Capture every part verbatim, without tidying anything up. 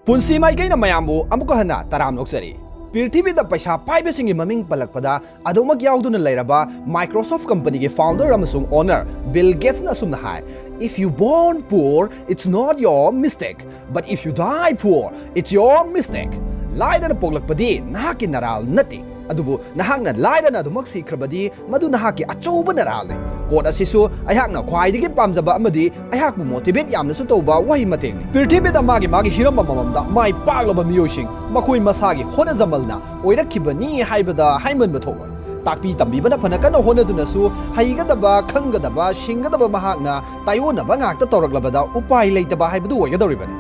ꯄꯨꯟꯁꯤ ꯃꯥꯏꯀꯩꯅ ꯃꯌꯥꯝꯕꯨ ꯑꯃꯨꯛꯀ ꯍꯟꯅ ꯇꯔꯥꯝꯅ ꯑꯣꯛꯆꯔꯤ꯫ ꯄ꯭ꯔꯤꯊꯤꯕꯤꯗ ꯄꯩꯁꯥ ꯄꯥꯏꯕꯁꯤꯡꯒꯤ ꯃꯃꯤꯡ ꯄꯜꯂꯛꯄꯗ ꯑꯗꯨꯃꯛ ꯌꯥꯎꯗꯨꯅ ꯂꯩꯔꯕ Microsoft companyꯒꯤ founder ꯑꯃꯁꯨꯡ owner Bill Gatesꯅ ꯑꯁꯨꯝꯅ ꯍꯥꯏ, "If you born poor, it's not your mistake, but if you die poor, it's your mistake." ꯂꯥꯏꯔꯅ ꯄꯣꯛꯂꯛꯄꯗꯤ ꯅꯍꯥꯛꯀꯤ ꯅꯔꯥꯜ ꯅꯠꯇꯦ, ꯑꯗꯨꯕꯨ ꯅꯍꯥꯛꯅ ꯂꯥꯏꯔꯅ ꯑꯗꯨꯃꯛ ꯁꯤꯈ꯭ꯔꯕꯗꯤ ꯃꯗꯨ ꯅꯍꯥꯛꯀꯤ ꯑꯆꯧꯕ ꯅꯔꯥꯜꯅꯤ꯫ Quote ꯑꯁꯤꯁꯨ ꯑꯩꯍꯥꯛꯅ ꯈ꯭ꯋꯥꯏꯗꯒꯤ ꯄꯥꯝꯖꯕ ꯑꯃꯗꯤ ꯑꯩꯍꯥꯛꯄꯨ motivate ꯌꯥꯝꯅꯁꯨ ꯇꯧꯕ ꯋꯥꯍꯩ ꯃꯇꯦꯛꯅꯤ꯫ ꯄ꯭ꯔꯤꯊꯤꯕꯤꯗ ꯃꯥꯒꯤ ꯃꯥꯒꯤ ꯍꯤꯔꯝ ꯑꯃꯃꯝꯗ ꯃꯥꯏ ꯄꯥꯛꯂꯕ ꯃꯤꯑꯣꯏꯁꯤꯡ ꯃꯈꯣꯏ ꯃꯁꯥꯒꯤ ꯍꯣꯠꯅꯖꯃꯜꯅ ꯑꯣꯏꯔꯛꯈꯤꯕꯅꯤ ꯍꯥꯏꯕꯗ ꯍꯥꯏꯃꯟꯕ ꯊꯣꯛꯂꯣꯏ꯫ ꯇꯥꯛꯄꯤ ꯇꯝꯕꯤꯕꯅ ꯐꯅ ꯀꯟꯅ ꯍꯣꯠꯅꯗꯨꯅꯁꯨ ꯍꯩꯒꯗꯕ, ꯈꯪꯒꯗꯕ, ꯁꯤꯡꯒꯗꯕ ꯃꯍꯥꯛꯅ ꯇꯥꯏꯑꯣꯟꯅꯕ ꯉꯥꯛꯇ ꯇꯧꯔꯛꯂꯕꯗ ꯎꯄꯥꯏ ꯂꯩꯇꯕ ꯍꯥꯏꯕꯗꯨ ꯑꯣꯏꯒꯗꯧꯔꯤꯕꯅꯤ꯫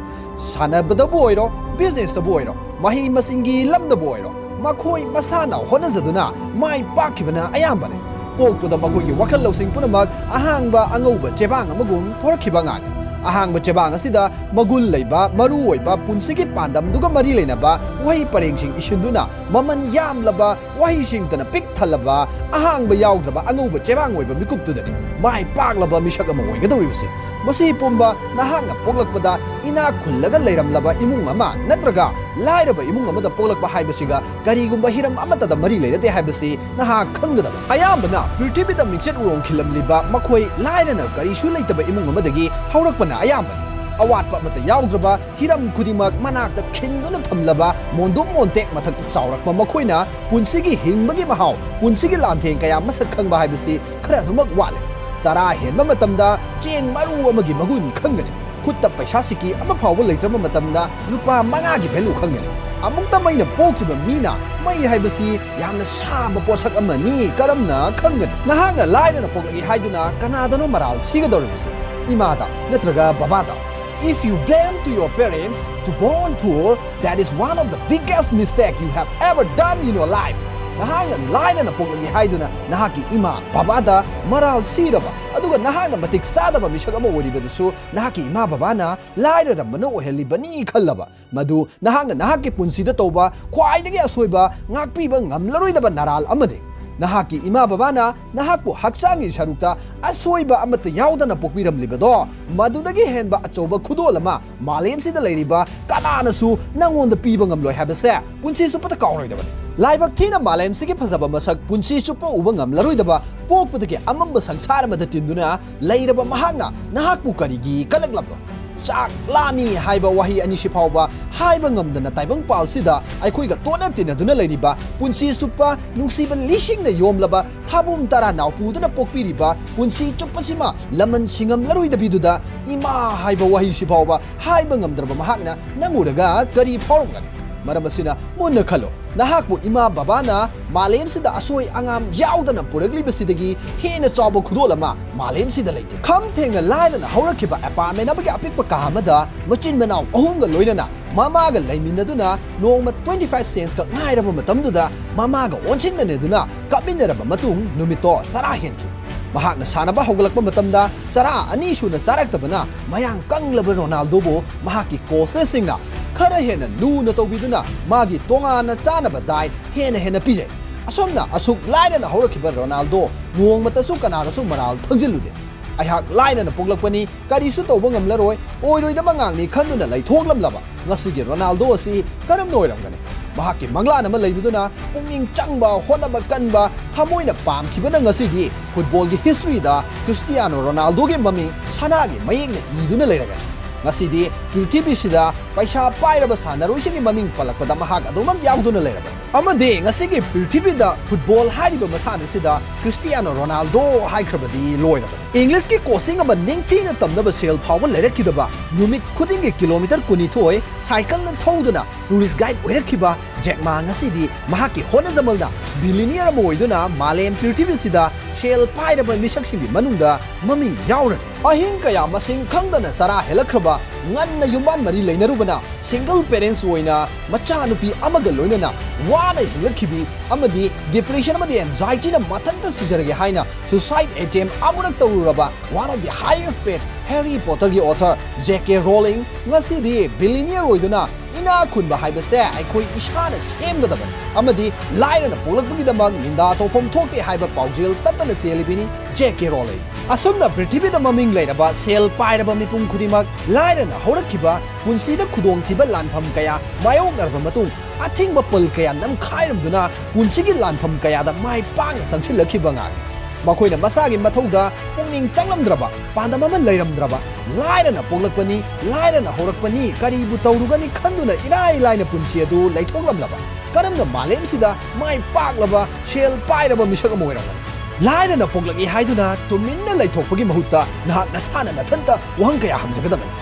ꯁꯥꯟꯅꯕꯗꯕꯨ ꯑꯣꯏꯔꯣ, businessꯇꯕꯨ ꯑꯣꯏꯔꯣ, ꯃꯍꯩ ꯃꯁꯤꯡꯒꯤ ꯂꯝꯗꯕꯨ ꯑꯣꯏꯔꯣ, ꯃꯈꯣꯏ ꯃꯁꯥꯅ ꯍꯣꯠꯅꯖꯗꯨꯅ ꯃꯥꯏ ꯄꯥꯛꯈꯤꯕꯅ ꯑꯌꯥꯝꯕꯅꯤ꯫ ꯄꯣꯛꯄꯗ ꯃꯈꯣꯏꯒꯤ ꯋꯥꯈꯜ ꯂꯧꯁꯤꯡ ꯄꯨꯝꯅꯃꯛ ꯑꯍꯥꯡꯕ ꯑꯉꯧꯕ ꯆꯦꯕꯥꯡ ꯑꯃꯒꯨꯝ ꯊꯣꯔꯛꯈꯤꯕ ꯉꯥꯛꯅꯤ꯫ ꯑꯍꯥꯡꯕ ꯆꯦꯕꯥꯡ ꯑꯁꯤꯗ ꯃꯒꯨꯟ ꯂꯩꯕ, ꯃꯔꯨ ꯑꯣꯏꯕ, ꯄꯨꯟꯁꯤꯒꯤ ꯄꯥꯟꯗꯝꯗꯨꯒ ꯃꯔꯤ ꯂꯩꯅꯕ ꯋꯥꯍꯩ ꯄꯔꯦꯡꯁꯤꯡ ꯏꯁꯤꯟꯗꯨꯅ ꯃꯃꯜ ꯌꯥꯝꯂꯕ, ꯋꯥꯍꯩꯁꯤꯡꯇꯅ ꯄꯤꯛ ꯊꯜꯂꯕ, ꯑꯍꯥꯡꯕ ꯌꯥꯎꯗ꯭ꯔꯕ ꯑꯉꯧꯕ ꯆꯦꯕꯥꯡ ꯑꯣꯏꯕ ꯃꯤꯀꯨꯞꯇꯨꯗꯅꯤ ꯃꯥꯏ ꯄꯥꯛꯂꯕ ꯃꯤꯁꯛ ꯑꯃ ꯑꯣꯏꯒꯗꯧꯔꯤꯕꯁꯤ꯫ ꯃꯁꯤ ꯄꯨꯝꯕ ꯅꯍꯥꯛꯅ ꯄꯣꯛꯂꯛꯄꯗ ꯏꯅꯥꯛ ꯈꯨꯜꯂꯒ ꯂꯩꯔꯝꯂꯕ ꯏꯃꯨꯡ ꯑꯃ ꯅꯠꯇ꯭ꯔꯒ ꯂꯥꯏꯔꯕ ꯏꯃꯨꯡ ꯑꯃꯗ ꯄꯣꯛꯂꯛꯄ ꯍꯥꯏꯕꯁꯤꯒ ꯀꯔꯤꯒꯨꯝꯕ ꯍꯤꯔꯝ ꯑꯃꯠꯇꯗ ꯃꯔꯤ ꯂꯩꯅꯗꯦ ꯍꯥꯏꯕꯁꯤ ꯅꯍꯥꯛ ꯈꯪꯒꯗꯕ꯫ ꯑꯌꯥꯝꯕꯅ ꯄ꯭ꯔꯤꯊꯤꯕꯤꯗ ꯃꯤꯡꯆꯠ ꯎꯔꯣꯡ ꯈꯤꯜꯂꯝꯂꯤꯕ ꯃꯈꯣꯏ ꯂꯥꯏꯔꯅ ꯀꯔꯤꯁꯨ ꯂꯩꯇꯕ ꯏꯃꯨꯡ ꯑꯃꯗꯒꯤ ꯍꯧꯔꯛꯄꯅ ꯑꯌꯥꯝꯕꯅꯤ꯫ ꯑꯋꯥꯠꯄ ꯑꯃꯠꯇ ꯌꯥꯎꯗ꯭ꯔꯕ, ꯍꯤꯔꯝ ꯈꯨꯗꯤꯡꯃꯛ ꯃꯅꯥꯛꯇ ꯈꯤꯟꯗꯨꯅ ꯊꯝꯂꯕ ꯃꯣꯟꯗꯨꯝ ꯃꯣꯟꯇꯦꯛ ꯃꯊꯛꯇ ꯆꯥꯎꯔꯛꯄ ꯃꯈꯣꯏꯅ ꯄꯨꯟꯁꯤꯒꯤ ꯍꯤꯡꯕꯒꯤ ꯃꯍꯥꯎ, ꯄꯨꯟꯁꯤꯒꯤ ꯂꯥꯟꯊꯦꯡ ꯀꯌꯥ ꯃꯁꯛ ꯈꯪꯕ ꯍꯥꯏꯕꯁꯤ ꯈꯔ ꯑꯗꯨꯃꯛ ꯋꯥꯠꯂꯦ꯫ ꯆꯔꯥ ꯍꯦꯟꯕ ꯃꯇꯝꯗ ꯆꯦꯡ ꯃꯔꯨ ꯑꯃꯒꯤ ꯃꯒꯨꯟ ꯈꯪꯒꯅꯤ꯫ ꯈꯨꯠꯇ ꯄꯩꯁꯥ ꯁꯤꯀꯤ ꯑꯃ ꯐꯥꯎꯕ ꯂꯩꯇ꯭ꯔꯕ ꯃꯇꯝꯗ ꯂꯨꯄꯥ ꯃꯉꯥꯒꯤ value ꯈꯪꯒꯅꯤ꯫ ꯑꯃꯨꯛꯇ ꯃꯩꯅ ꯄꯣꯛꯇ꯭ꯔꯤꯕ ꯃꯤꯅ ꯃꯩ ꯍꯥꯏꯕꯁꯤ ꯌꯥꯝꯅ ꯁꯥꯕ ꯄꯣꯠꯁꯛ ꯑꯃꯅꯤ꯫ ꯀꯔꯝꯅ ꯈꯪꯒꯅꯤ? ꯅꯍꯥꯛꯅ ꯂꯥꯏꯔꯅ ꯄꯣꯛꯂꯛꯏ ꯍꯥꯏꯗꯨꯅ ꯀꯅꯥꯗꯅꯣ ꯃꯔꯥꯜ ꯁꯤꯒꯗꯧꯔꯤꯕꯁꯤ? ꯏꯃꯥꯗ ꯅꯠꯇ꯭ꯔꯒ ꯕꯕꯥꯗ? If you blame to your parents to born poor, that is one of the biggest mistake you have ever done in your life. ꯅꯍꯥꯛꯅ ꯂꯥꯏꯔꯅ ꯄꯣꯛꯂꯛꯏ ꯍꯥꯏꯗꯨꯅ ꯅꯍꯥꯛꯀꯤ ꯏꯃꯥ ꯕꯕꯥꯗ ꯃꯔꯥꯜ ꯁꯤꯔꯕ, ꯑꯗꯨꯒ ꯅꯍꯥꯛꯅ ꯃꯇꯤꯛ ꯆꯥꯗꯕ ꯃꯤꯁꯛ ꯑꯃ ꯑꯣꯏꯔꯤꯕꯗꯨꯁꯨ ꯅꯍꯥꯛꯀꯤ ꯏꯃꯥ ꯕꯕꯥꯅ ꯂꯥꯏꯔꯔꯝꯕꯅ ꯑꯣꯏꯍꯜꯂꯤꯕꯅꯤ ꯈꯜꯂꯕ, ꯃꯗꯨ ꯅꯍꯥꯛꯅ ꯅꯍꯥꯛꯀꯤ ꯄꯨꯟꯁꯤꯗ ꯇꯧꯕ ꯈ꯭ꯋꯥꯏꯗꯒꯤ ꯑꯁꯣꯏꯕ, ꯉꯥꯛꯄꯤꯕ ꯉꯝꯂꯔꯣꯏꯗꯕ ꯅꯔꯥꯜ ꯑꯃꯅꯤ꯫ ꯅꯍꯥꯛꯀꯤ ꯏꯃꯥ ꯕꯕꯥꯅ ꯅꯍꯥꯛꯄꯨ ꯍꯛꯆꯥꯡꯒꯤ ꯁꯔꯨꯛꯇ ꯑꯁꯣꯏꯕ ꯑꯃꯠꯇ ꯌꯥꯎꯗꯅ ꯄꯣꯛꯄꯤꯔꯝꯂꯤꯕꯗꯣ, ꯃꯗꯨꯗꯒꯤ ꯍꯦꯟꯕ ꯑꯆꯧꯕ ꯈꯨꯗꯣꯜ ꯑꯃ ꯃꯥꯂꯦꯝꯁꯤꯗ ꯂꯩꯔꯤꯕ ꯀꯅꯥꯅꯁꯨ ꯅꯉꯣꯟꯗ ꯄꯤꯕ ꯉꯝꯂꯣꯏ ꯍꯥꯏꯕꯁꯦ ꯄꯨꯟꯁꯤ ꯆꯨꯞꯄꯗ ꯀꯥꯎꯔꯣꯏꯗꯕꯅꯤ꯫ ꯂꯥꯏꯕꯛ ꯊꯤꯅ ꯃꯥꯂꯦꯝꯁꯤꯒꯤ ꯐꯖꯕ ꯃꯁꯛ ꯄꯨꯟꯁꯤ ꯆꯨꯞꯄ ꯎꯕ ꯉꯝꯂꯔꯣꯏꯗꯕ ꯄꯣꯛꯄꯗꯒꯤ ꯑꯃꯝꯕ ꯁꯪꯁꯥꯔ ꯑꯃꯗ ꯇꯤꯟꯗꯨꯅ ꯂꯩꯔꯕ ꯃꯍꯥꯛꯅ ꯅꯍꯥꯛꯄꯨ ꯀꯔꯤꯒꯤ ꯀꯜꯂꯛꯂꯕꯅꯣ? ꯆꯥꯛ ꯂꯥꯝꯃꯤ ꯍꯥꯏꯕ ꯋꯥꯍꯩ ꯑꯅꯤꯁꯤ ꯐꯥꯎꯕ ꯍꯥꯏꯕ ꯉꯝꯗꯅ ꯇꯥꯏꯕꯪꯄꯥꯜꯁꯤꯗ ꯑꯩꯈꯣꯏꯒ ꯇꯣꯠꯅ ꯇꯤꯟꯅꯗꯨꯅ ꯂꯩꯔꯤꯕ ꯄꯨꯟꯁꯤ ꯆꯨꯞꯄ ꯅꯨꯡꯁꯤꯕ ꯂꯤꯁꯤꯡꯅ ꯌꯣꯝꯂꯕ ꯊꯥꯕꯨꯝ ꯇꯔꯥ ꯅꯥꯎꯄꯨꯗꯨꯅ ꯄꯣꯛꯄꯤꯔꯤꯕ ꯄꯨꯟꯁꯤ ꯆꯨꯞꯄꯁꯤꯃ ꯂꯃꯟ ꯁꯤꯡꯉꯝꯂꯔꯣꯏꯗꯕꯤꯗꯨꯗ ꯏꯃꯥ ꯍꯥꯏꯕ ꯋꯥꯍꯩꯁꯤ ꯐꯥꯎꯕ ꯍꯥꯏꯕ ꯉꯝꯗ꯭ꯔꯕ ꯃꯍꯥꯛꯅ ꯅꯪ ꯎꯔꯒ ꯀꯔꯤ ꯐꯥꯎꯔꯝꯒꯅꯤ? ꯃꯔꯝ ꯑꯁꯤꯅ ꯃꯨꯟꯅ ꯈꯜꯂꯨ꯫ ꯅꯍꯥꯛꯄꯨ ꯏꯃꯥ ꯕꯕꯥꯅ ꯃꯥꯂꯦꯝꯁꯤꯗ ꯑꯁꯣꯏ ꯑꯉꯥꯝ ꯌꯥꯎꯗꯅ ꯄꯨꯔꯛꯂꯤꯕꯁꯤꯗꯒꯤ ꯍꯦꯟꯅ ꯆꯥꯎꯕ ꯈꯨꯗꯣꯜ ꯑꯃ ꯃꯥꯂꯦꯝꯁꯤꯗ ꯂꯩꯇꯦ꯫ ꯈꯝ ꯊꯦꯡꯅ ꯂꯥꯏꯔꯅ ꯍꯧꯔꯛꯈꯤꯕ ꯑꯦꯄꯥꯔꯠꯃꯦꯟ ꯑꯃꯒꯤ ꯑꯄꯤꯛꯄ ꯀꯥ ꯑꯃꯗ ꯃꯆꯤꯟ ꯃꯅꯥꯎ ꯑꯍꯨꯝꯒ ꯂꯣꯏꯅꯅ ꯃꯃꯥꯒ ꯂꯩꯃꯤꯟꯅꯗꯨꯅ ꯅꯣꯡꯃ twenty five cents ꯈꯛ ꯉꯥꯏꯔꯕ ꯃꯇꯝꯗꯨꯗ ꯃꯃꯥꯒ ꯑꯣꯟꯁꯤꯟꯅꯗꯨꯅ ꯀꯞꯃꯤꯟꯅꯔꯕ ꯃꯇꯨꯡ ꯅꯨꯃꯤꯠꯇꯣ ꯆꯔꯥ ꯍꯦꯟꯈꯤ꯫ ꯃꯍꯥꯛꯅ ꯁꯥꯟꯅꯕ ꯍꯧꯒꯠꯂꯛꯄ ꯃꯇꯝꯗ ꯆꯔꯥ ꯑꯅꯤ ꯁꯨꯅ ꯆꯥꯔꯛꯇꯕꯅ ꯃꯌꯥꯡ ꯀꯪꯂꯕ ꯔꯣꯅꯥꯜꯗꯣꯕꯨ ꯃꯍꯥꯛꯀꯤ ꯀꯣꯆꯦꯁꯁꯤꯡꯅ ꯈꯔ ꯍꯦꯟꯅ ꯂꯨꯅ ꯇꯧꯕꯤꯗꯨꯅ ꯃꯥꯒꯤ ꯇꯣꯉꯥꯟꯅ ꯆꯥꯅꯕ ꯗꯥꯏꯠ ꯍꯦꯟꯅ ꯍꯦꯟꯅ ꯄꯤꯖꯩ꯫ ꯑꯁꯨꯝꯅ ꯑꯁꯨꯛ ꯂꯥꯏꯔꯅ ꯍꯧꯔꯛꯈꯤꯕ ꯔꯣꯅꯥꯜꯗꯣ ꯅꯣꯡꯃꯇꯁꯨ ꯀꯅꯥꯒꯁꯨ ꯃꯔꯥꯜ ꯊꯪꯖꯤꯜꯂꯨꯗꯦ꯫ "ꯑꯩꯍꯥꯛ ꯂꯥꯏꯔꯅ ꯄꯣꯛꯂꯛꯄꯅꯤ, ꯀꯔꯤꯁꯨ ꯇꯧꯕ ꯉꯝꯂꯔꯣꯏ, ꯑꯣꯏꯔꯣꯏꯗꯕ ꯉꯥꯛꯅꯤ" ꯈꯟꯗꯨꯅ ꯂꯩꯊꯣꯛꯂꯝꯂꯕ ꯉꯁꯤꯒꯤ ꯔꯣꯅꯥꯜꯗꯣ ꯑꯁꯤ ꯀꯔꯝꯅ ꯑꯣꯏꯔꯝꯒꯅꯤ? ꯃꯍꯥꯛꯀꯤ ꯃꯪꯂꯥꯟ ꯑꯃ ꯂꯩꯕꯗꯨꯅ ꯄꯨꯛꯅꯤꯡ ꯆꯪꯕ, ꯍꯣꯠꯅꯕ ꯀꯟꯕ, ꯊꯃꯣꯏꯅ ꯄꯥꯝꯈꯤꯕꯅ ꯉꯁꯤꯗꯤ ꯐꯨꯠꯕꯣꯜꯒꯤ ꯍꯤꯁꯇ꯭ꯔꯤꯗ ꯀ꯭ꯔꯤꯁꯇꯤꯌꯥꯅꯣ ꯔꯣꯅꯥꯜꯗꯣꯒꯤ ꯃꯃꯤꯡ ꯁꯅꯥꯒꯤ ꯃꯌꯦꯛꯅ ꯏꯗꯨꯅ ꯂꯩꯔꯒꯅꯤ꯫ ꯉꯁꯤꯗꯤ ꯄ꯭ꯔꯤꯊꯤꯕꯤꯁꯤꯗ ꯄꯩꯁꯥ ꯄꯥꯏꯔꯕ ꯁꯥꯟꯅꯔꯣꯏꯁꯤꯡꯒꯤ ꯃꯃꯤꯡ ꯄꯜꯂꯛꯄꯗ ꯃꯍꯥꯛ ꯑꯗꯨꯃꯛ ꯌꯥꯎꯗꯨꯅ ꯂꯩꯔꯕꯅꯤ꯫ ꯑꯃꯗꯤ ꯉꯁꯤꯒꯤ ꯄ꯭ꯔꯤꯊꯤꯕꯤꯗ ꯐꯨꯠꯕꯣꯜ ꯍꯥꯏꯔꯤꯕ ꯃꯁꯥꯟꯅꯁꯤꯗ ꯀ꯭ꯔꯤꯁꯇꯤꯌꯥꯅꯣ ꯔꯣꯅꯥꯜꯗꯣ ꯍꯥꯏꯈ꯭ꯔꯕꯗꯤ ꯂꯣꯏꯔꯕꯅꯤ꯫ ꯏꯪꯂꯤꯁꯀꯤ ꯀꯣꯆꯤꯡ ꯑꯃ ꯅꯤꯡꯊꯤꯅ ꯇꯝꯅꯕ ꯁꯦꯜ ꯐꯥꯎꯕ ꯂꯩꯔꯛꯈꯤꯗꯕ, ꯅꯨꯃꯤꯠ ꯈꯨꯗꯤꯡꯒꯤ ꯀꯤꯂꯣꯃꯤꯇꯔ ꯀꯨꯟꯅꯤꯊꯣꯏ ꯁꯥꯏꯀꯜꯅ ꯊꯧꯗꯨꯅ ꯇꯨꯔꯤꯁ ꯒꯥꯏꯗ ꯑꯣꯏꯔꯛꯈꯤꯕ ꯖꯦꯛ ꯃꯥ ꯉꯁꯤꯗꯤ ꯃꯍꯥꯛꯀꯤ ꯍꯣꯠꯅꯖꯃꯜꯅ ꯕꯤꯂꯤꯅꯤꯌꯔ ꯑꯃ ꯑꯣꯏꯗꯨꯅ ꯃꯥꯂꯦꯝ ꯄ꯭ꯔꯤꯊꯤꯕꯤꯁꯤꯗ ꯁꯦꯜ ꯄꯥꯏꯔꯕ ꯃꯤꯁꯛꯁꯤꯡꯒꯤ ꯃꯅꯨꯡꯗ ꯃꯃꯤꯡ ꯌꯥꯎꯔꯅꯤ꯫ ꯑꯍꯤꯡ ꯀꯌꯥ ꯃꯁꯤꯡ ꯈꯪꯗꯅ ꯆꯔꯥ ꯍꯦꯜꯂꯛꯈ꯭ꯔꯕ, ꯉꯟꯅ ꯌꯨꯝꯕꯥꯟ ꯃꯔꯤ ꯂꯩꯅꯔꯨꯕꯅ, ꯁꯤꯡꯒꯜ ꯄꯦꯔꯦꯟꯁ ꯑꯣꯏꯅ ꯃꯆꯥꯅꯨꯄꯤ ꯑꯃꯒ ꯂꯣꯏꯅꯅ ꯋꯥꯅ ꯍꯤꯡꯂꯛꯈꯤꯕꯤ ꯑꯃꯗꯤ ꯗꯤꯄ꯭ꯔꯦꯁꯟ ꯑꯃꯗꯤ ꯑꯦꯟꯖꯥꯏꯇꯤꯅ ꯃꯊꯟꯇ ꯁꯤꯖꯔꯒꯦ ꯍꯥꯏꯅ ꯁꯨꯁꯥꯏꯗ ꯑꯦꯇꯦꯝ ꯑꯃꯨꯔꯛ ꯇꯧꯔꯨꯔꯕ one of the highest paid Harry Potterꯒꯤ author J K Rowling ꯉꯁꯤꯗꯤ ꯕꯤꯂꯤꯅꯤꯌꯔ ꯑꯣꯏꯗꯨꯅ ꯏꯅꯥꯛ ꯈꯨꯟꯕ ꯍꯥꯏꯕꯁꯦ ꯑꯩꯈꯣꯏ ꯏꯁꯥꯅ ꯁꯦꯝꯒꯗꯕꯅꯤ ꯑꯃꯗꯤ ꯂꯥꯏꯔꯅ ꯄꯣꯛꯂꯛꯄꯒꯤꯗꯃꯛ ꯅꯤꯟꯗꯥ ꯇꯧꯐꯝ ꯊꯣꯛꯇꯦ ꯍꯥꯏꯕ ꯄꯥꯎꯖꯦꯜ ꯇꯠꯇꯅ ꯆꯦꯜꯂꯤꯕꯤꯅꯤ ꯖꯦ ꯀꯦ ꯔꯣꯂꯤꯡ꯫ ꯑꯁꯨꯝꯅ ꯄ꯭ꯔꯤꯊꯤꯕꯤꯗ ꯃꯃꯤꯡ ꯂꯩꯔꯕ ꯁꯦꯜ ꯄꯥꯏꯔꯕ ꯃꯤꯄꯨꯝ ꯈꯨꯗꯤꯡꯃꯛ ꯂꯥꯏꯔꯅ ꯍꯧꯔꯛꯈꯤꯕ, ꯄꯨꯟꯁꯤꯗ ꯈꯨꯗꯣꯡꯊꯤꯕ ꯂꯥꯟꯐꯝ ꯀꯌꯥ ꯃꯥꯌꯣꯛꯅꯔꯕ ꯃꯇꯨꯡ ꯑꯊꯤꯡꯕ ꯄꯜ ꯀꯌꯥ ꯅꯝꯈꯥꯏꯔꯝꯗꯨꯅ ꯄꯨꯟꯁꯤꯒꯤ ꯂꯥꯟꯐꯝ ꯀꯌꯥꯗ ꯃꯥꯏ ꯄꯥꯛꯅ ꯆꯪꯁꯤꯜꯂꯛꯈꯤꯕ ꯉꯥꯛꯅꯤ꯫ ꯃꯈꯣꯏꯅ ꯃꯁꯥꯒꯤ ꯃꯊꯧꯗ ꯄꯨꯛꯅꯤꯡ ꯆꯪꯂꯝꯗ꯭ꯔꯕ, ꯄꯥꯟꯗꯝ ꯑꯃ ꯂꯩꯔꯝꯗ꯭ꯔꯕ, ꯂꯥꯏꯔꯅ ꯄꯣꯛꯂꯛꯄꯅꯤ, ꯂꯥꯏꯔꯅ ꯍꯧꯔꯛꯄꯅꯤ, ꯀꯔꯤꯕꯨ ꯇꯧꯔꯨꯒꯅꯤ ꯈꯟꯗꯨꯅ ꯏꯔꯥꯏ ꯂꯥꯏꯅ ꯄꯨꯟꯁꯤ ꯑꯗꯨ ꯂꯩꯊꯣꯛꯂꯝꯂꯕ, ꯀꯔꯝꯅ ꯃꯥꯂꯦꯝꯁꯤꯗ ꯃꯥꯏ ꯄꯥꯛꯂꯕ ꯁꯦꯜ ꯄꯥꯏꯔꯕ ꯃꯤꯁꯛ ꯑꯃ ꯑꯣꯏꯔꯝꯒꯅꯤ? ꯂꯥꯏꯔꯅ ꯄꯣꯛꯂꯛꯏ ꯍꯥꯏꯗꯨꯅ ꯇꯨꯃꯤꯟꯅ ꯂꯩꯊꯣꯛꯄꯒꯤ ꯃꯍꯨꯠꯇ ꯅꯍꯥꯛ ꯅꯁꯥꯅ ꯅꯊꯟꯇ ꯋꯥꯍꯪ ꯀꯌꯥ ꯍꯪꯖꯒꯗꯕꯅꯤ꯫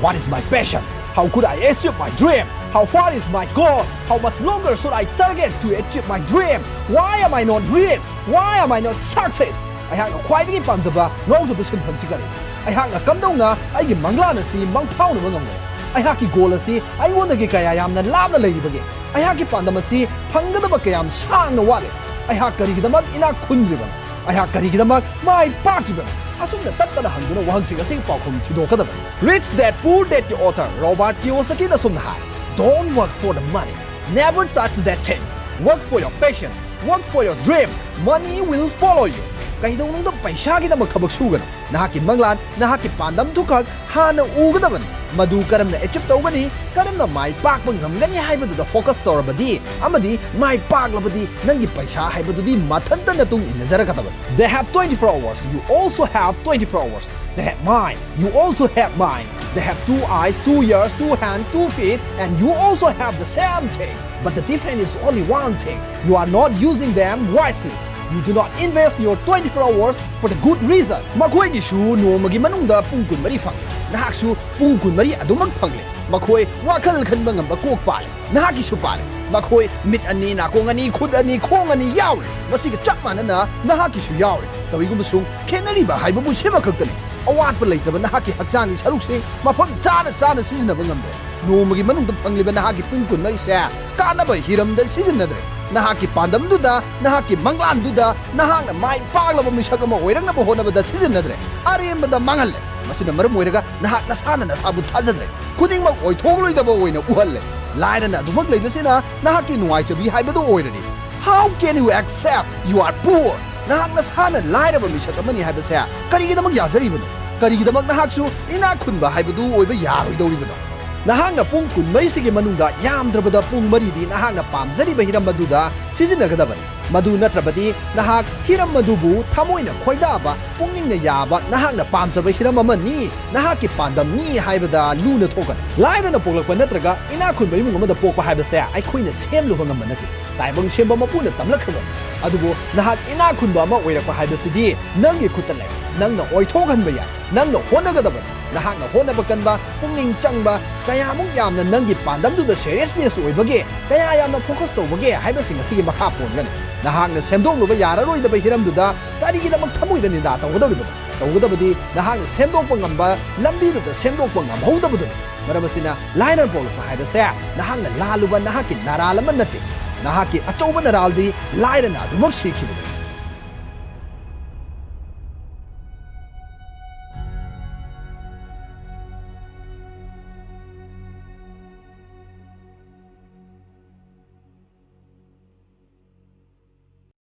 What is my passion? How could I achieve my dream? How far is my goal? How much longer should I target to achieve my dream? Why am I not rich? Why am I not success? ꯑꯩꯍꯥꯛꯅ ꯈ꯭ꯋꯥꯏꯗꯒꯤ ꯄꯥꯝꯖꯕ ꯉꯥꯎꯖꯕ ꯁꯤꯟꯐꯝꯁꯤ ꯀꯔꯤꯅꯣ? ꯑꯩꯍꯥꯛꯅ ꯀꯝꯗꯧꯅ ꯑꯩꯒꯤ ꯃꯪꯂꯥꯟ ꯑꯁꯤ ꯃꯪꯐꯥꯎꯅꯕ ꯉꯝꯒꯅꯤ? ꯑꯩꯍꯥꯛꯀꯤ ꯒꯣꯜ ꯑꯁꯤ ꯑꯩꯉꯣꯟꯗꯒꯤ ꯀꯌꯥ ꯌꯥꯝꯅ ꯂꯥꯞꯅ ꯂꯩꯔꯤꯕꯒꯦ? ꯑꯩꯍꯥꯛꯀꯤ ꯄꯥꯟꯗꯝ ꯑꯁꯤ ꯐꯪꯒꯗꯕ ꯀꯌꯥꯝ ꯁꯥꯡꯅ ꯋꯥꯠꯂꯤ? ꯑꯩꯍꯥꯛ ꯀꯔꯤꯒꯤꯗꯃꯛ ꯏꯅꯥꯛ ꯈꯨꯟꯗ꯭ꯔꯤꯕꯅꯣ? ꯑꯩꯍꯥꯛ ꯀꯔꯤꯒꯤꯗꯃꯛ ꯃꯥꯏ ꯄꯥꯛꯇ꯭ꯔꯤꯕꯅꯣ? ꯑꯁꯨꯝꯅ ꯇꯠꯇꯅ ꯍꯪꯗꯨꯅ ꯋꯥꯍꯪꯁꯤꯡ ꯑꯁꯤꯒꯤ ꯄꯥꯎꯈꯨꯝ ꯊꯤꯗꯣꯛꯀꯗꯕꯅꯤ꯫ Rich Dad Poor Dadꯀꯤ author Robert Kiyosakꯤꯅ ꯑꯁꯨꯝꯅ ꯍꯥꯏ, Don't work for the money. Never touch that thing. Work for your passion. Work for your dream. Money will follow you. ꯀꯩꯗꯧꯅꯨꯡꯗ ꯄꯩꯁꯥꯒꯤꯗꯃꯛ ꯊꯕꯛ ꯁꯨꯒꯅꯨ꯫ ꯅꯍꯥꯛꯀꯤ ꯃꯪꯂꯥꯟ, ꯅꯍꯥꯛꯀꯤ ꯄꯥꯟꯗꯝꯗꯨ ꯈꯛ ꯍꯥꯟꯅ ꯎꯒꯗꯕꯅꯤ꯫ ꯃꯗꯨ ꯀꯔꯝꯅ achieve ꯇꯧꯒꯅꯤ, ꯀꯔꯝꯅ ꯃꯥꯏ ꯄꯥꯛꯄ ꯉꯝꯒꯅꯤ ꯍꯥꯏꯕꯗꯨꯗ focus ꯇꯧꯔꯕꯗꯤ ꯑꯃꯗꯤ ꯃꯥꯏ ꯄꯥꯛꯂꯕꯗꯤ ꯅꯪꯒꯤ ꯄꯩꯁꯥ ꯍꯥꯏꯕꯗꯨꯗꯤ ꯃꯊꯟꯇ ꯅꯇꯨꯡ ꯏꯟꯅꯖꯔꯛꯀꯗꯕꯅꯤ꯫ They have twenty-four hours. You also have twenty-four hours. They have mind. You also have mind. They have two eyes, two ears, two hands, two feet, and you also have the same thing. But the difference is only one thing. You are not using them wisely. You do not invest your twenty-four hours for the good reason. ꯃꯈꯣꯏꯒꯤꯁꯨ ꯅꯣꯡꯃꯒꯤ ꯃꯅꯨꯡꯗ ꯄꯨꯡ ꯀꯨꯟꯃꯔꯤ ꯐꯪꯂꯦ꯫ ꯅꯍꯥꯛꯁꯨ ꯄꯨꯡ ꯀꯨꯟꯃꯔꯤ ꯑꯗꯨꯃꯛ ꯐꯪꯂꯦ꯫ ꯃꯈꯣꯏ ꯋꯥꯈꯜ ꯈꯟꯕ ꯉꯝꯕ ꯀꯣꯛ ꯄꯥꯜꯂꯦ꯫ ꯅꯍꯥꯛꯀꯤꯁꯨ ꯄꯥꯜꯂꯦ꯫ ꯃꯈꯣꯏ ꯃꯤꯠ ꯑꯅꯤ, ꯅꯥꯀꯣꯡ ꯑꯅꯤ, ꯈꯨꯠ ꯑꯅꯤ, ꯈꯣꯡ ꯑꯅꯤ ꯌꯥꯎꯔꯦ꯫ ꯃꯁꯤꯒ ꯆꯞ ꯃꯥꯟꯅꯅ ꯅꯍꯥꯛꯀꯤꯁꯨ ꯌꯥꯎꯔꯦ꯫ ꯇꯧꯏꯒꯨꯝꯕꯁꯨꯡ ꯈꯦꯠꯅꯔꯤꯕ ꯍꯥꯏꯕꯕꯨ ꯁꯤꯃꯈꯛꯇꯅꯤ꯫ ꯑꯋꯥꯠꯄ ꯂꯩꯇ꯭ꯔꯕ ꯅꯍꯥꯛꯀꯤ ꯍꯛꯆꯥꯡꯒꯤ ꯁꯔꯨꯛꯁꯤꯡ ꯃꯐꯝ ꯆꯥꯅ ꯆꯥꯅ ꯁꯤꯖꯤꯟꯅꯕ ꯉꯝꯗ꯭ꯔꯦ꯫ ꯅꯣꯡꯃꯒꯤ ꯃꯅꯨꯡꯗ ꯐꯪꯂꯤꯕ ꯅꯍꯥꯛꯀꯤ ꯄꯨꯡ ꯀꯨꯟꯃꯔꯤꯁꯦ ꯀꯥꯟꯅꯕ ꯍꯤꯔꯝꯗ ꯁꯤꯖꯤꯟꯅꯗ꯭ꯔꯦ꯫ ꯅꯍꯥꯛꯀꯤ ꯄꯥꯟꯗꯝꯗꯨꯗ, ꯅꯍꯥꯛꯀꯤ ꯃꯪꯂꯥꯟꯗꯨꯗ, ꯅꯍꯥꯛꯅ ꯃꯥꯏ ꯄꯥꯛꯂꯕ ꯃꯤꯁꯛ ꯑꯃ ꯑꯣꯏꯔꯛꯅꯕ ꯍꯣꯠꯅꯕꯗ ꯁꯤꯖꯤꯟꯅꯗ꯭ꯔꯦ꯫ ꯑꯔꯦꯝꯕꯗ ꯃꯥꯡꯍꯜꯂꯦ꯫ ꯃꯁꯤꯅ ꯃꯔꯝ ꯑꯣꯏꯔꯒ ꯅꯍꯥꯛ ꯅꯁꯥꯅ ꯅꯁꯥꯕꯨ ꯊꯥꯖꯗ꯭ꯔꯦ꯫ ꯈꯨꯗꯤꯡꯃꯛ ꯑꯣꯏꯊꯣꯛꯂꯣꯏꯗꯕ ꯑꯣꯏꯅ ꯎꯍꯜꯂꯦ꯫ ꯂꯥꯏꯔꯅ ꯑꯗꯨꯃꯛ ꯂꯩꯕꯁꯤꯅ ꯅꯍꯥꯛꯀꯤ ꯅꯨꯡꯉꯥꯏꯖꯕꯤ ꯍꯥꯏꯕꯗꯨ ꯑꯣꯏꯔꯅꯤ꯫ How can you accept you are poor? ꯅꯍꯥꯛ ꯅꯁꯥꯅ ꯂꯥꯏꯔꯕ ꯃꯤꯁꯛ ꯑꯃꯅꯤ ꯍꯥꯏꯕꯁꯦ ꯀꯔꯤꯒꯤꯗꯃꯛ ꯌꯥꯖꯔꯤꯕꯅꯣ? ꯀꯔꯤꯒꯤꯗꯃꯛ ꯅꯍꯥꯛꯁꯨ ꯏꯅꯥꯛ ꯈꯨꯟꯕ ꯍꯥꯏꯕꯗꯨ ꯑꯣꯏꯕ ꯌꯥꯔꯣꯏꯗꯧꯔꯤꯕꯅꯣ? ꯅꯍꯥꯛꯅ ꯄꯨꯡ ꯀꯨꯟꯃꯔꯤꯁꯤꯒꯤ ꯃꯅꯨꯡꯗ ꯌꯥꯝꯗ꯭ꯔꯕꯗ ꯄꯨꯡ ꯃꯔꯤꯗꯤ ꯅꯍꯥꯛꯅ ꯄꯥꯝꯖꯔꯤꯕ ꯍꯤꯔꯝ ꯑꯗꯨꯗ ꯁꯤꯖꯤꯟꯅꯒꯗꯕꯅꯤ꯫ ꯃꯗꯨ ꯅꯠꯇ꯭ꯔꯕꯗꯤ ꯅꯍꯥꯛ ꯍꯤꯔꯝ ꯑꯗꯨꯕꯨ ꯊꯃꯣꯏꯅ ꯈꯣꯏꯗꯥꯕ, ꯄꯨꯛꯅꯤꯡꯅ ꯌꯥꯕ, ꯅꯍꯥꯛꯅ ꯄꯥꯝꯖꯕ ꯍꯤꯔꯝ ꯑꯃꯅꯤ, ꯅꯍꯥꯛꯀꯤ ꯄꯥꯟꯗꯝꯅꯤ ꯍꯥꯏꯕꯗ ꯂꯨꯅ ꯊꯣꯛꯀꯅꯤ꯫ ꯂꯥꯏꯔꯅ ꯄꯣꯛꯂꯛꯄ ꯅꯠꯇ꯭ꯔꯒ ꯏꯅꯥꯛ ꯈꯨꯟꯕ ꯏꯃꯨꯡ ꯑꯃꯗ ꯄꯣꯛꯄ ꯍꯥꯏꯕꯁꯦ ꯑꯩꯈꯣꯏꯅ ꯁꯦꯝꯂꯨꯕ ꯉꯝꯕ ꯅꯠꯇꯦ꯫ ꯇꯥꯏꯕꯪ ꯁꯦꯝꯕ ꯃꯄꯨꯅ ꯇꯝꯂꯛꯈ꯭ꯔꯕꯅꯤ꯫ ꯑꯗꯨꯕꯨ ꯅꯍꯥꯛ ꯏꯅꯥꯛ ꯈꯨꯟꯕ ꯑꯃ ꯑꯣꯏꯔꯛꯄ ꯍꯥꯏꯕꯁꯤꯗꯤ ꯅꯪꯒꯤ ꯈꯨꯠꯇ ꯂꯩ꯫ ꯅꯪꯅ ꯑꯣꯏꯊꯣꯛꯍꯟꯕ ꯌꯥꯏ꯫ ꯅꯪꯅ ꯍꯣꯠꯅꯒꯗꯕꯅꯤ꯫ ꯅꯍꯥꯛꯅ ꯍꯣꯠꯅꯕ ꯀꯟꯕ, ꯄꯨꯛꯅꯤꯡ ꯆꯪꯕ, ꯀꯌꯥꯃꯨꯛ ꯌꯥꯝꯅ ꯅꯪꯒꯤ ꯄꯥꯟꯗꯝꯗꯨꯗ seriousness ꯑꯣꯏꯕꯒꯦ, ꯀꯌꯥ ꯌꯥꯝꯅ focus ꯇꯧꯕꯒꯦ ꯍꯥꯏꯕꯁꯤꯡ ꯑꯁꯤꯒꯤ ꯃꯈꯥ ꯄꯣꯟꯒꯅꯤ꯫ ꯅꯍꯥꯛꯅ ꯁꯦꯝꯗꯣꯛꯂꯨꯕ ꯌꯥꯔꯔꯣꯏꯗꯕ ꯍꯤꯔꯝꯗꯨꯗ ꯀꯔꯤꯒꯤꯗꯃꯛ ꯊꯃꯣꯏꯗ ꯅꯤꯟꯗꯥ ꯇꯧꯒꯗꯧꯔꯤꯕꯅꯣ? ꯇꯧꯒꯗꯕꯗꯤ ꯅꯍꯥꯛꯅ ꯁꯦꯝꯗꯣꯛꯄ ꯉꯝꯕ ꯂꯝꯕꯤꯗꯨꯗ ꯁꯦꯝꯗꯣꯛꯄ ꯉꯝꯍꯧꯗꯕꯗꯨꯅꯤ꯫ ꯃꯔꯝ ꯑꯁꯤꯅ ꯂꯥꯏꯔꯅ ꯄꯣꯛꯂꯛꯄ ꯍꯥꯏꯕꯁꯦ ꯅꯍꯥꯛꯅ ꯂꯥꯜꯂꯨꯕ ꯅꯍꯥꯛꯀꯤ ꯅꯔꯥꯜ ꯑꯃ ꯅꯠꯇꯦ꯫ ꯅꯍꯥꯛꯀꯤ ꯑꯆꯧꯕ ꯅꯔꯥꯜꯗꯤ ꯂꯥꯏꯔꯅ ꯑꯗꯨꯃꯛ ꯁꯤꯈꯤꯕꯅꯤ꯫